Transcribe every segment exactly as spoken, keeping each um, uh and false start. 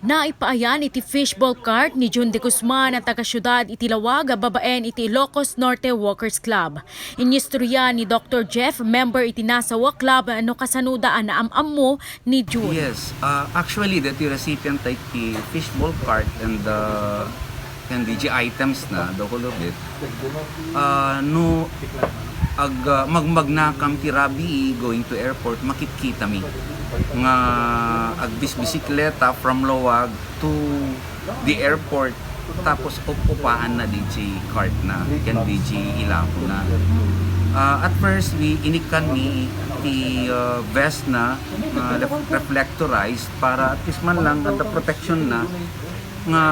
Naipaayan iti fishball cart ni Jun de Guzman a taga-siudad iti Laoag babaen iti Ilocos Norte Walkers Club. Inistorya ni Doctor Jeff, member iti NASAWA Club, no kasanoda a naam-ammo ni Jun. Yes, uh, actually, daytoy recipient iti fishball cart and the and the items na, the whole of it. Ah, no, ag, ah, magmagnakam ti rabii going to airport, makitkitami nga agbisbisikleta from Laoag to the airport, tapos up-upaanna diay cart na ken diay ilako na. Ah, at first, we inikkanmi ti, ah, vest na, ah, ref-, reflectorized para at least man lang adda protection na nga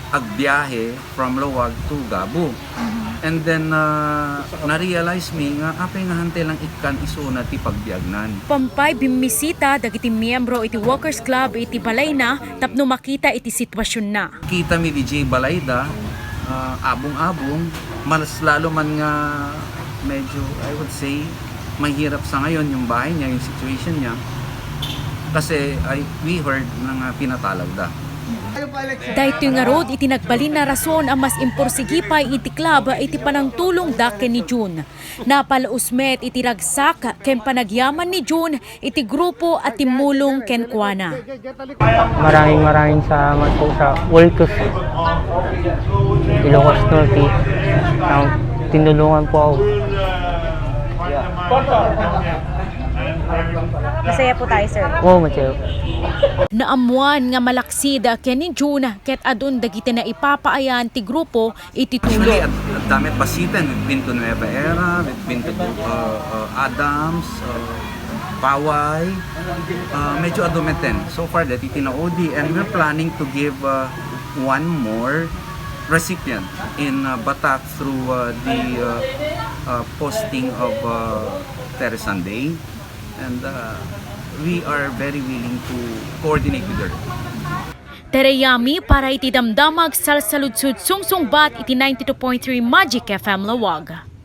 agbiahe from Laoag to Gabo. And then, ah, na-realize mi nga apay nga hantay lang ikkan isuna ti pagbiagnan. Pampay bimmisita dagiti miyembro iti Walkers Club iti balayna tapno makita iti sitwasionna. Kitami diay balayda, ah, abong-abong, mas lalo man nga medyo, I would say, mahirap sa ngayon yung bahay niya, yung situation niya. Kasi I, we heard na nga pinatalagda. Daytoy ngarud iti nagbalin a rason a mas imporsigi pay iti club iti panangtulongda ken ni Jun. Napalaus met iti ragsak ken panagyaman ni Jun iti grupo a timmulong kenkuana. Maraming, maraming salamat po sa Walkers Ilocos Norte. Ang tinulungan po ako. Masaya po tayo, sir. Oo, masaya. Naammuan nga malaksid ken ni Jun ket adun dagiti naipapaayan ti grupo iti tulong. Actually, ad-, adda met basiten. We've been to Nueva Ecija, we've been to, uh, uh, Adams, uh, Paway. Uh, medyo adu meten. So far, dagiti naudi, and we're planning to give, uh, one more recipient in, uh, Batac through, uh, the, uh, uh, posting of, uh, Terre Sunday. And, uh, we are very willing to coordinate with her. Tereyami para iti damdamag salsaludsod sungsungbat iti ninety-two point three Magic F M Laoag.